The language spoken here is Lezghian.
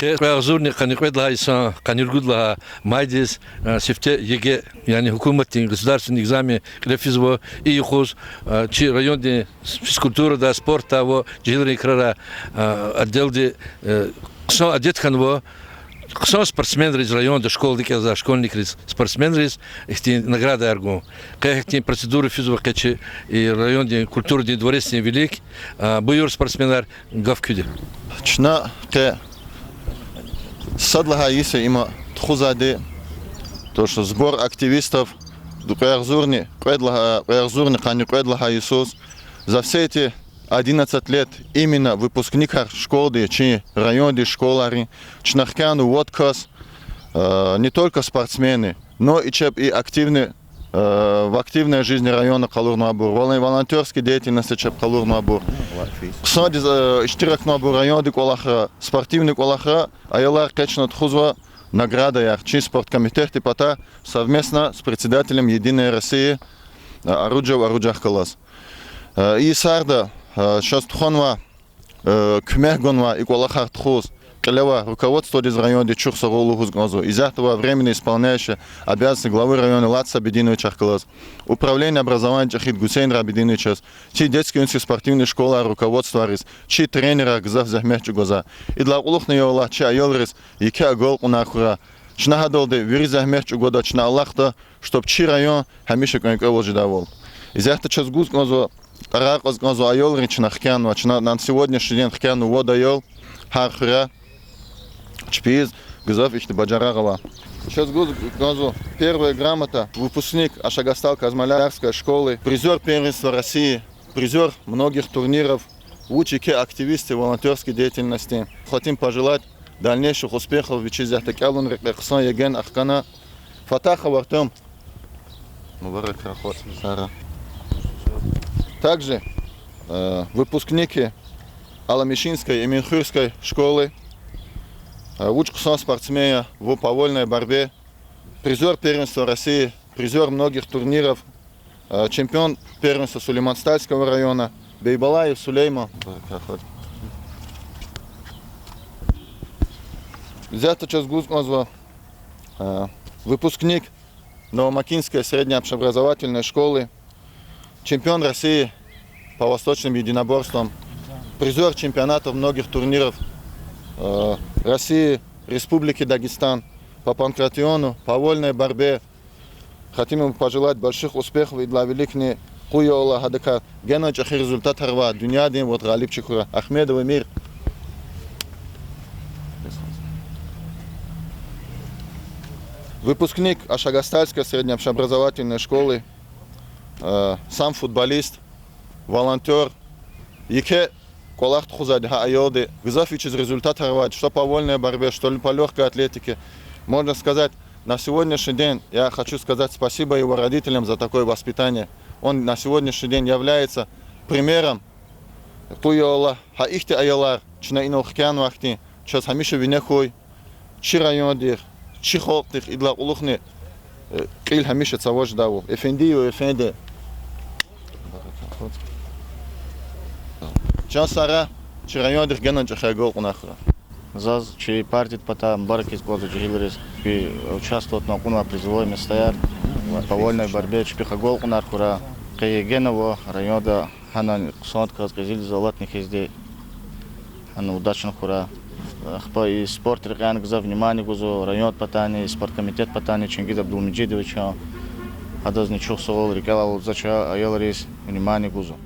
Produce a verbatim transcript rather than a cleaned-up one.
Къе кьве агъзурни къанни кьвед лагьай йисан къанни ругуд лагьай майдиз, а, сифте ЕГЭ, яни гьукуматдин государственный экзамен кьиле физва. И юкъуз, а, чи райондин физкультурада, спортда ва жегьилрин крара, а, отделди, э, хъсан адет хьанва хъсан спортсменриз, районда школада кӀелзавай школьникриз, спортсменриз ихьтин наградаяр гун. Къе ихьтин процедура физва къе чи, и райондин культурадин дворецдин вилик. А, буюр, спортсменар, гаф куьди. Чна къе сад лагьай йис я има тухузвайди, то, что сбор активистов, кьве агъзурни кьвед лагьай, кьве агъзурни къанни кьвед лагьай йисуз. За все эти одиннадцать лет именно выпускникар школдин, чи райондин школайрин, чна хкянава вад кас, э, не только спортсмены, но и чеб и активный, э, в активной жизни района къалурнавайбур, волон-, волонтёрской деятельности чеб къалурнавайбур. Хъсандиз, э, иштиракнавайбур райондин кӀвалахра, спортивный кӀвалахра, аялар къе чна тухузва наградаяр чи спорткомитетдин патай совместно с председателем Единой России, э, Оруджев Оруджахъ галаз. Э, и йисарда, э, чаз тухванвай, э, куьмек гунвай и кӀвалахар тухуз кьиле авай руководстводиз райондин чухсагъул лугьуз кӀанзава. Исятда ава временно исполняющий обязанности главы района Лат Сабединовичахъ галаз, управление образования чӀехиди Гусейн Рабединовичаз, чи детский юношеский спортивный школайрин руководствойриз, чи тренерар гзаф зегьмет чӀугвазвай. Идалай кьулухъни, я Аллагь, чи аялриз еке агалкьунар хьурай. Чна гьадалди вири зегьмет чӀугвада, чна алахъда, чтоб чи район гьамиша кӀвенкӀвевал жедайвал. Исятда чаз гуз кӀанзава, тӀарар кьаз кӀанзава аялрин, чна хкянава, чна на сегодняшний день хкянава вад аял гьар хуьряй. Чпиз гзаф ихьтин бажарагъ ава. Чаз гуз кӀанзава первая грамота, выпускник Ашагастал-Казмалярской школы, призёр первенства России, призёр многих турниров, вуч еке активист волонтёрской деятельности. Хотим пожелать дальнейших успехов вичиз исятда кӀелун рекье, хъсан ЕГЭ-ни ахкана. Фатахов Артём. Мубарак рахват сара. Также, э, выпускники Аламишинской и Минхуьрской школы, э, вуч хъсан спортсмен я в по вольной борьбе, призёр первенства России, призёр многих турниров, э, чемпион первенства Сулейман-Стальского района, Бейбалаев Сулейман. Исятда чаз гуз кӀанзава, э, выпускник Новомакинской средней общеобразовательной школы, чемпион России по восточным единоборствам, призёр чемпионатов многих турниров, э, России, Республики Дагестан по панкратиону, по вольной борьбе. Хотим ему пожелать больших успехов, идалай виликни къуй, я Аллагь, гьадакай генани чӀехи результатар авай, дуьньядин вад гъалибчи хьурай. Ахмедов Эмир. Выпускник Ашагастальской средней общеобразовательной школы, э, сам футболист, волонтёр, еке кӀвалах тухузвайди гьа аялди, гзаф вичиз результатар авайди, что по вольной борьбе, что ли по лёгкой атлетике. Можно сказать, на сегодняшний день я хочу сказать спасибо его родителям за такое воспитание. Он на сегодняшний день является примером. Къуй, я Аллагь, гьа ихьтин аялар чна инал хкянавай хьтин, чаз гьамиша вине хьуй чи райондихъ, чи халкьдихъ, идалай кьулухъни, э, кьил гьамиша цава жедайвал. Эфендиев Эфенди. Чан сагърай, чи райондихъ генани чӀехи агалкьунар хьурай. Заз чи партиядин патай мубарак ийиз кӀанзава жегьилриз, куь участвовать авун кьунвай призовой местаяр по вольной борьбе, чпихъ агалкьунар хьурай. Къе ЕГЭ-ни ава районда, гьанани хъсандаказ кьезилиз алатни хьизди, гьана удачно хьурай. Ахпа и спорт рекьяйни гзаф внимание гузва райондин патайни, спорткомитетдин патайни Чингиз Абдулмежидовичан. Гьадазни чухсагъул, рикӀелай алудзавач аялриз, внимание гузва.